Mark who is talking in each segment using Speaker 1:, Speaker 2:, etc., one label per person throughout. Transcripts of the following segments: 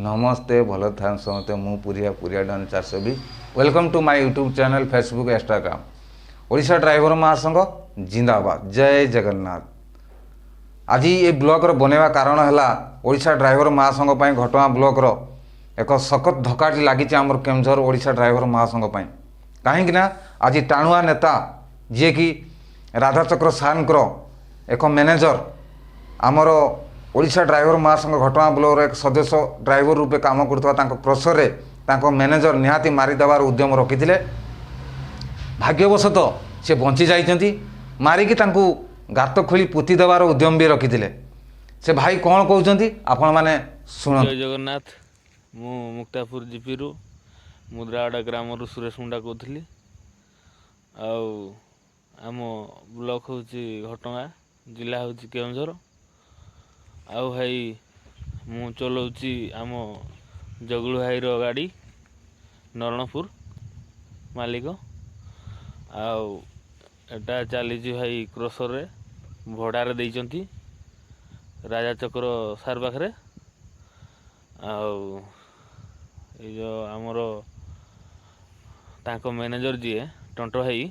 Speaker 1: ନମସ୍ତେ, ଭଲ ଥାନ୍ତୁ ସମସ୍ତେ। ମୁଁ ପୁରିଆ, ପୁରିଆ Don 420। Welcome to my YouTube channel, Facebook, Instagram. Odisha driver ମହାସଂଘ ଜିନ୍ଦାବାଦ। ଜୟ ଜଗନ୍ନାଥ। ଆଜି ଏ ବ୍ଲଗ୍ର ବନେଇବା କାରଣ ହେଲା, ଓଡ଼ିଶା ଡ୍ରାଇଭର ମହାସଂଘ ପାଇଁ ଘଟଗାଁ ବ୍ଲକର ଏକ ସଖତ ଧକ୍କାଟି ଲାଗିଛି ଆମର କେଉଁଝର ଓଡ଼ିଶା ଡ୍ରାଇଭର ମହାସଂଘ ପାଇଁ। କାହିଁକି ନା ଆଜି ଟାଣୁଆ ନେତା, ଯିଏକି ରାଧାଚକ୍ର ସାର୍ଙ୍କର ଏକ ମ୍ୟାନେଜର, ଆମର ଓଡ଼ିଶା ଡ୍ରାଇଭର ମହାସଂଘ ଘଟଗାଁ ବ୍ଲକର ଏକ ସଦସ୍ୟ ଡ୍ରାଇଭର ରୂପେ କାମ କରୁଥିବା ତାଙ୍କ କ୍ରସରରେ ତାଙ୍କ ମ୍ୟାନେଜର ନିହାତି ମାରିଦେବାର ଉଦ୍ୟମ ରଖିଥିଲେ। ଭାଗ୍ୟବଶତଃ ସେ ବଞ୍ଚି ଯାଇଛନ୍ତି। ମାରିକି ତାଙ୍କୁ ଗାତ ଖୋଳି ପୋତି ଦେବାର ଉଦ୍ୟମ ବି ରଖିଥିଲେ। ସେ ଭାଇ କ'ଣ କହୁଛନ୍ତି, ଆପଣମାନେ ଶୁଣନ୍ତୁ।
Speaker 2: ଜୟ ଜଗନ୍ନାଥ। ମୁଁ ମୁକ୍ତାପୁର ଜିପିରୁ ମୁଦ୍ରାଗଡ଼ା ଗ୍ରାମରୁ ସୁରେଶ ମୁଣ୍ଡା କହୁଥିଲି। ଆଉ ଆମ ବ୍ଲକ ହେଉଛି ଘଟଗାଁ, ଜିଲ୍ଲା ହେଉଛି କେଉଁଝର। ଆଉ ଭାଇ, ମୁଁ ଚଲାଉଛି ଆମ ଜଗୁଳୁ ଭାଇର ଗାଡ଼ି, ନରଣପୁର ମାଲିକ। ଆଉ ଏଟା ଚାଲିଛି ଭାଇ, କ୍ରସରରେ ଭଡ଼ାରେ ଦେଇଛନ୍ତି ରାଜା ଚକ୍ର ସାର୍ ପାଖରେ। ଆଉ ଏଇ ଯେଉଁ ଆମର ତାଙ୍କ ମ୍ୟାନେଜର ଯିଏ ଟଣ୍ଟ ଭାଇ,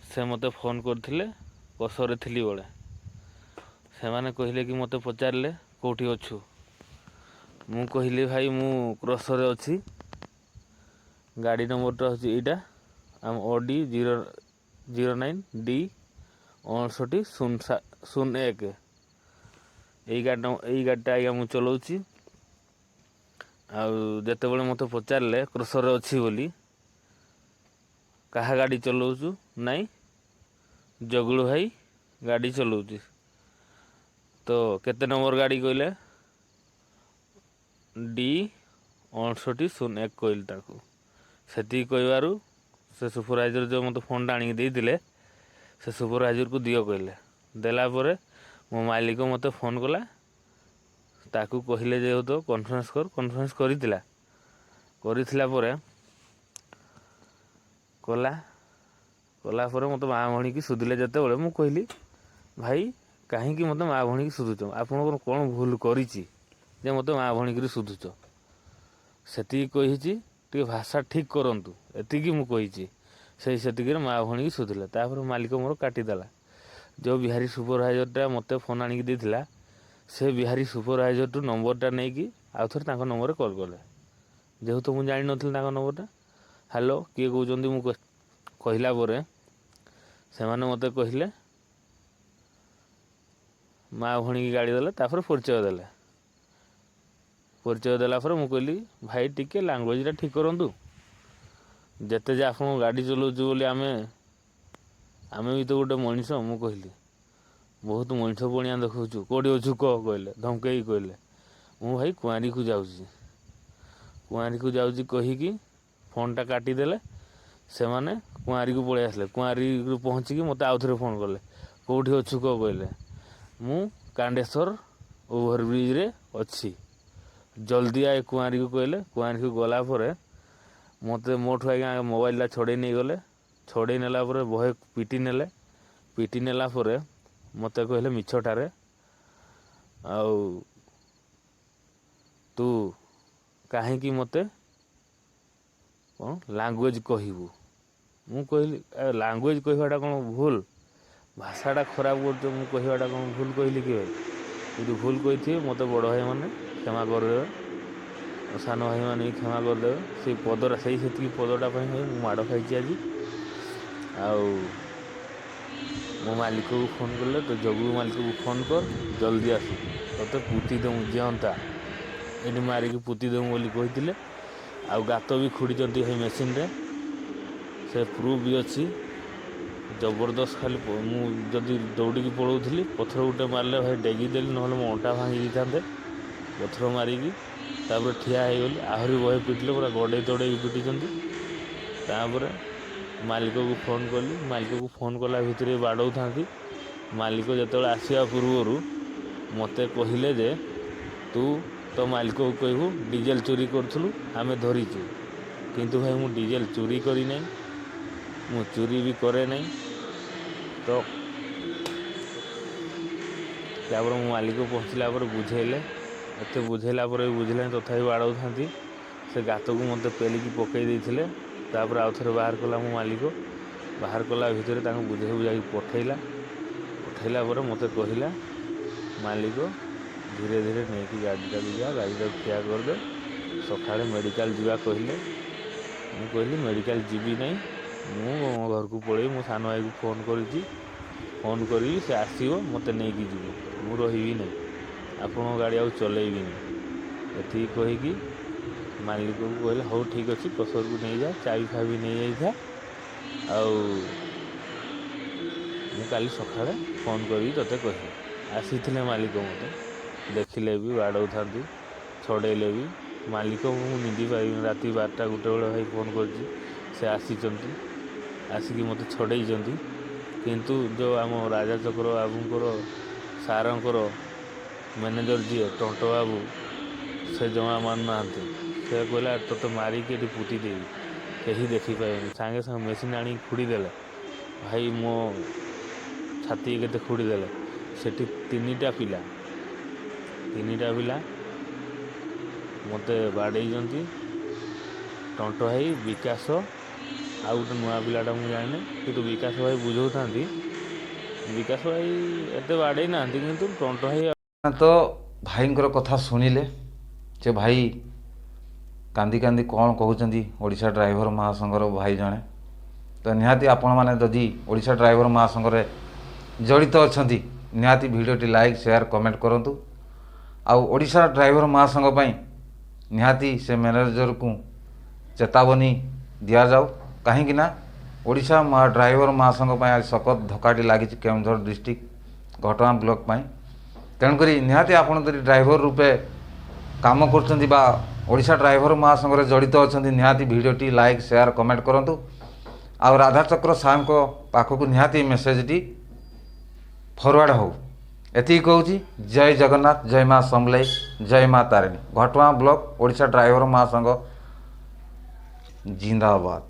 Speaker 2: ସେ ମୋତେ ଫୋନ୍ କରିଥିଲେ କ୍ରସରରେ ଥିଲି ବେଳେ। ସେମାନେ କହିଲେ କି, ମୋତେ ପଚାରିଲେ, କେଉଁଠି ଅଛୁ? ମୁଁ କହିଲି, ଭାଇ, ମୁଁ କ୍ରସରରେ ଅଛି। ଗାଡ଼ି ନମ୍ବରଟା ହେଉଛି ଏଇଟା ଆମ OD 009 D 5901। ଏଇ ଗାଡ଼ିଟା ଆଜ୍ଞା ମୁଁ ଚଲାଉଛି। ଆଉ ଯେତେବେଳେ ମୋତେ ପଚାରିଲେ କ୍ରସରରେ ଅଛି ବୋଲି, କାହା ଗାଡ଼ି ଚଲାଉଛୁ? ନାଇଁ, ଜଗୁଳୁ ଭାଇ ଗାଡ଼ି ଚଲାଉଛି। ତ କେତେ ନମ୍ବର ଗାଡ଼ି କହିଲେ, ଡି 5901 କହିଲି ତାକୁ। ସେତିକି କହିବାରୁ ସେ ସୁପରଭାଇଜର ଯେଉଁ ମୋତେ ଫୋନ୍ଟା ଆଣିକି ଦେଇଥିଲେ, ସେ ସୁପରଭାଇଜରକୁ ଦିଅ କହିଲେ। ଦେଲା ପରେ ମୋ ମାଲିକ ମୋତେ ଫୋନ୍ କଲା। ତାକୁ କହିଲେ ଯେହେତୁ କନଫରେନ୍ସ କର, କନଫରେନ୍ସ କରିଥିଲା। କରିଥିଲା ପରେ କଲା କଲା ପରେ ମୋତେ ମା ଭଉଣୀକି ଶୋଧିଲେ। ଯେତେବେଳେ ମୁଁ କହିଲି, ଭାଇ, କାହିଁକି ମୋତେ ମା ଭଉଣୀକି ଶୋଧୁଛ? ଆପଣଙ୍କର କ'ଣ ଭୁଲ କରିଛି ଯେ ମୋତେ ମା ଭଉଣୀକିରି ଶୋଧୁଛ? ସେତିକି କହିଛି, ଟିକେ ଭାଷା ଠିକ୍ କରନ୍ତୁ, ଏତିକି ମୁଁ କହିଛି। ସେଇ ସେତିକିରେ ମା ଭଉଣୀକି ଶୋଧିଲେ। ତାପରେ ମାଲିକ ମୋର କାଟିଦେଲା। ଯେଉଁ ବିହାରୀ ସୁପରଭାଇଜରଟା ମୋତେ ଫୋନ୍ ଆଣିକି ଦେଇଥିଲା, ସେ ବିହାରୀ ସୁପରଭାଇଜରଠୁ ନମ୍ବରଟା ନେଇକି ଆଉ ଥରେ ତାଙ୍କ ନମ୍ବରରେ କଲ୍ କଲେ। ଯେହେତୁ ମୁଁ ଜାଣିନଥିଲି ତାଙ୍କ ନମ୍ବରଟା, ହ୍ୟାଲୋ, କିଏ କହୁଛନ୍ତି? ମୁଁ କହିଲା ପରେ ସେମାନେ ମୋତେ କହିଲେ, ମା ଭଉଣୀକି ଗାଳି ଦେଲେ। ତାପରେ ପରିଚୟ ଦେଲେ। ପରିଚୟ ଦେଲା ପରେ ମୁଁ କହିଲି, ଭାଇ, ଟିକେ ଲାଙ୍ଗୁଏଜଟା ଠିକ୍ କରନ୍ତୁ। ଯେତେ ଯେ ଆପଣଙ୍କ ଗାଡ଼ି ଚଲାଉଛୁ ବୋଲି ଆମେ ବି ତ ଗୋଟେ ମଣିଷ। ମୁଁ କହିଲି, ବହୁତ ମଣିଷ ପଣିଆ ଦେଖାଉଛୁ। କେଉଁଠି ଅଛୁ କହ କହିଲେ, ଧମକେଇକି କହିଲେ। ମୁଁ ଭାଇ କୁଆଁରୀକୁ ଯାଉଛି, କୁଆଁରୀକୁ ଯାଉଛି କହିକି ଫୋନ୍ଟା କାଟିଦେଲେ। ସେମାନେ କୁଆଁରୀକୁ ପଳେଇ ଆସିଲେ। କୁଆଁରୀରୁ ପହଞ୍ଚିକି ମୋତେ ଆଉ ଥରେ ଫୋନ୍ କଲେ। କେଉଁଠି ଅଛୁ କହ କହିଲେ। ମୁଁ କାଣ୍ଡେଶ୍ୱର ଓଭରବ୍ରିଜରେ ଅଛି, ଜଲ୍ଦି ଆଏ କୁଆଁରୀକୁ କହିଲେ। କୁଆଁରୀକୁ ଗଲା ପରେ ମୋତେ ମୋଠୁ ଆଜ୍ଞା ମୋବାଇଲଟା ଛଡ଼େଇ ନେଇଗଲେ। ଛଡ଼େଇ ନେଲା ପରେ ବହେ ପିଟି ନେଲେ। ପିଟି ନେଲା ପରେ ମୋତେ କହିଲେ ମିଛଟାରେ, ଆଉ ତୁ କାହିଁକି ମୋତେ କ'ଣ ଲାଙ୍ଗୁଏଜ କହିବୁ? ମୁଁ କହିଲି, ଲାଙ୍ଗୁଏଜ କହିବାଟା କ'ଣ ଭୁଲ? ଭାଷାଟା ଖରାପ କରୁଛ, ମୁଁ କହିବାଟା କ'ଣ ଭୁଲ କହିଲି କି ଭାଇ? ଯଦି ଭୁଲ କହିଥିବେ, ମୋତେ ବଡ଼ ଭାଇମାନେ କ୍ଷମା କରିଦେବେ ଆଉ ସାନ ଭାଇମାନେ ବି କ୍ଷମା କରିଦେବେ। ସେଇ ପଦଟା, ସେଇ ସେତିକି ପଦଟା ପାଇଁ ଭାଇ ମୁଁ ମାଡ଼ ଖାଇଛି ଆଜି। ଆଉ ମୋ ମାଲିକକୁ ଫୋନ୍ କଲେ, ତ ଜଗୁ ମାଲିକକୁ ଫୋନ୍ କର, ଜଲ୍ଦି ଆସୁ, ତୋତେ ପୋତି ଦେବୁ ଜିଅନ୍ତା, ଏଇଠି ମାରିକି ପୋତି ଦେବୁ ବୋଲି କହିଥିଲେ। ଆଉ ଗାତ ବି ଖୋଳିଛନ୍ତି ଭାଇ ମେସିନରେ, ସେ ପ୍ରୁଫ୍ ବି ଅଛି। ଜବରଦସ୍ତ ଖାଲି ମୁଁ ଯଦି ଦୌଡ଼ିକି ପଳାଉଥିଲି, ପଥର ଗୋଟେ ମାରିଲେ ଭାଇ, ଡେଗି ଦେଲି, ନହେଲେ ମୋ ଅଣ୍ଟା ଭାଙ୍ଗି ଦେଇଥାନ୍ତେ ପଥର ମାରିକି। ତାପରେ ଠିଆ ହେଇଗଲି। ଆହୁରି ବହେ ପିଟିଲେ, ପୁରା ଗଡ଼େଇ ତଡ଼େଇକି ପିଟିଛନ୍ତି। ତାପରେ ମାଲିକକୁ ଫୋନ୍ କଲି। ମାଲିକକୁ ଫୋନ୍ କଲା ଭିତରେ ବାଡ଼ଉଥାନ୍ତି। ମାଲିକ ଯେତେବେଳେ ଆସିବା ପୂର୍ବରୁ ମୋତେ କହିଲେ ଯେ ତୁ ତୋ ମାଲିକକୁ କହିବୁ ଡିଜେଲ ଚୋରି କରୁଥିଲୁ, ଆମେ ଧରିଛୁ। କିନ୍ତୁ ଭାଇ, ମୁଁ ଡିଜେଲ ଚୋରି କରିନାହିଁ, ମୁଁ ଚୋରି ବି କରେ ନାହିଁ। ତ ତାପରେ ମୋ ମାଲିକ ପହଞ୍ଚିଲା ପରେ ବୁଝେଇଲେ, ଏତେ ବୁଝେଇଲା ପରେ ବି ବୁଝିଲାନି, ତଥାପି ବାଡ଼ଉଥାନ୍ତି। ସେ ଗାତକୁ ମୋତେ ପେଲିକି ପକେଇ ଦେଇଥିଲେ। ତାପରେ ଆଉ ଥରେ ବାହାର କଲା ମୋ ମାଲିକ। ବାହାର କଲା ଭିତରେ ତାଙ୍କୁ ବୁଝେଇ ବୁଝାଇକି ପଠେଇଲା। ପଠେଇଲା ପରେ ମୋତେ କହିଲା ମାଲିକ, ଧୀରେ ଧୀରେ ନେଇକି ଗାଡ଼ିଟାକୁ ଯା, ଗାଡ଼ିଟାକୁ ଠିଆ କରିଦେ, ସକାଳେ ମେଡ଼ିକାଲ ଯିବା କହିଲେ। ମୁଁ କହିଲି ମେଡ଼ିକାଲ ଯିବି ନାହିଁ, ମୁଁ ମୋ ଘରକୁ ପଳେଇବି। ମୋ ସାନ ଭାଇକୁ ଫୋନ୍ କରିଛି, ଫୋନ୍ କରିବି, ସେ ଆସିବ ମୋତେ ନେଇକି ଯିବ, ମୁଁ ରହିବି ନାହିଁ, ଆପଣଙ୍କ ଗାଡ଼ି ଆଉ ଚଲେଇବିନି। ଏତିକି କହିକି ମାଲିକକୁ କହିଲେ ହଉ ଠିକ୍ ଅଛି, କ୍ରସରକୁ ନେଇଯା, ଚାବି ଫାବି ନେଇଯାଇଥା, ଆଉ ମୁଁ କାଲି ସକାଳେ ଫୋନ୍ କରିକି ତୋତେ କହିବି। ଆସିଥିଲେ ମାଲିକ, ମୋତେ ଦେଖିଲେ ବି, ବାଡ଼ଉଥାନ୍ତି, ଛଡ଼େଇଲେ ବି। ମାଲିକ ମୁଁ ନିନ୍ଦି ପାରିବିନି, ରାତି 12ଟା 1 ବେଳେ ଭାଇ ଫୋନ୍ କରିଛି, ସେ ଆସିଛନ୍ତି, ଆସିକି ମୋତେ ଛଡ଼େଇଛନ୍ତି। କିନ୍ତୁ ଯେଉଁ ଆମ ରାଜାଚକ୍ର ବାବୁଙ୍କର ସାରଙ୍କର ମ୍ୟାନେଜର ଯିଏ ଟଣ୍ଟ ବାବୁ, ସେ ଜମା ମାନୁନାହାନ୍ତି। ସେ କହିଲା ତୋତେ ମାରିକି ଏଠି ପୋତି ଦେବି, କେହି ଦେଖିପାରିବେନି। ସାଙ୍ଗେ ସାଙ୍ଗେ ମେସିନ୍ ଆଣିକି ଖୁଡ଼ି ଦେଲେ ଭାଇ, ମୋ ଛାତି କେତେ ଖୁଡ଼ି ଦେଲେ। ସେଠି ତିନିଟା ପିଲା ମୋତେ ବାଡ଼େଇଛନ୍ତି, ଟଣ୍ଟ ଭାଇ, ବିକାଶ, ଆଉ ଗୋଟେ ନୂଆ ପିଲାଟା ମୁଁ ଜାଣିନି। କିନ୍ତୁ ବିକାଶ ଭାଇ ବୁଝାଉଥାନ୍ତି, ବିକାଶ ଭାଇ ଏତେ ବାଡ଼େଇ ନାହାନ୍ତି, କିନ୍ତୁ ଟଣ୍ଟ ଭାଇ।
Speaker 1: ତ ଭାଇଙ୍କର କଥା ଶୁଣିଲେ, ସେ ଭାଇ କାନ୍ଦି କାନ୍ଦି କ'ଣ କହୁଛନ୍ତି, ଓଡ଼ିଶା ଡ୍ରାଇଭର ମହାସଂଘର ଭାଇ ଜଣେ। ତ ନିହାତି ଆପଣମାନେ ଯଦି ଓଡ଼ିଶା ଡ୍ରାଇଭର ମହାସଂଘରେ ଜଡ଼ିତ ଅଛନ୍ତି, ନିହାତି ଭିଡ଼ିଓଟି ଲାଇକ୍, ସେୟାର, କମେଣ୍ଟ କରନ୍ତୁ। ଆଉ ଓଡ଼ିଶା ଡ୍ରାଇଭର ମହାସଂଘ ପାଇଁ ନିହାତି ସେ ମ୍ୟାନେଜରକୁ ଚେତାବନୀ ଦିଆଯାଉ, କାହିଁକି ନା ଓଡ଼ିଶା ଡ୍ରାଇଭର ମହାସଂଘ ପାଇଁ ଆଜି ସଖତ ଧକ୍କାଟି ଲାଗିଛି କେଉଁଝର ଡିଷ୍ଟ୍ରିକ୍ଟ ଘଟଗାଁ ବ୍ଲକ ପାଇଁ। ତେଣୁକରି ନିହାତି ଆପଣ ଯଦି ଡ୍ରାଇଭର ରୂପେ କାମ କରୁଛନ୍ତି ବା ଓଡ଼ିଶା ଡ୍ରାଇଭର ମହାସଂଘରେ ଜଡ଼ିତ ଅଛନ୍ତି, ନିହାତି ଭିଡ଼ିଓଟି ଲାଇକ୍, ସେୟାର, କମେଣ୍ଟ କରନ୍ତୁ। ଆଉ ରାଧାଚକ୍ର ସାର୍ଙ୍କ ପାଖକୁ ନିହାତି ମେସେଜଟି ଫରୱାର୍ଡ଼ ହେଉ, ଏତିକି କହୁଛି। ଜୟ ଜଗନ୍ନାଥ, ଜୟ ମା ସମଲେଇ, ଜୟ ମା ତାରିଣୀ। ଘଟଗାଁ ବ୍ଲକ ଓଡ଼ିଶା ଡ୍ରାଇଭର ମହାସଂଘ ଜିନ୍ଦାବାଦ।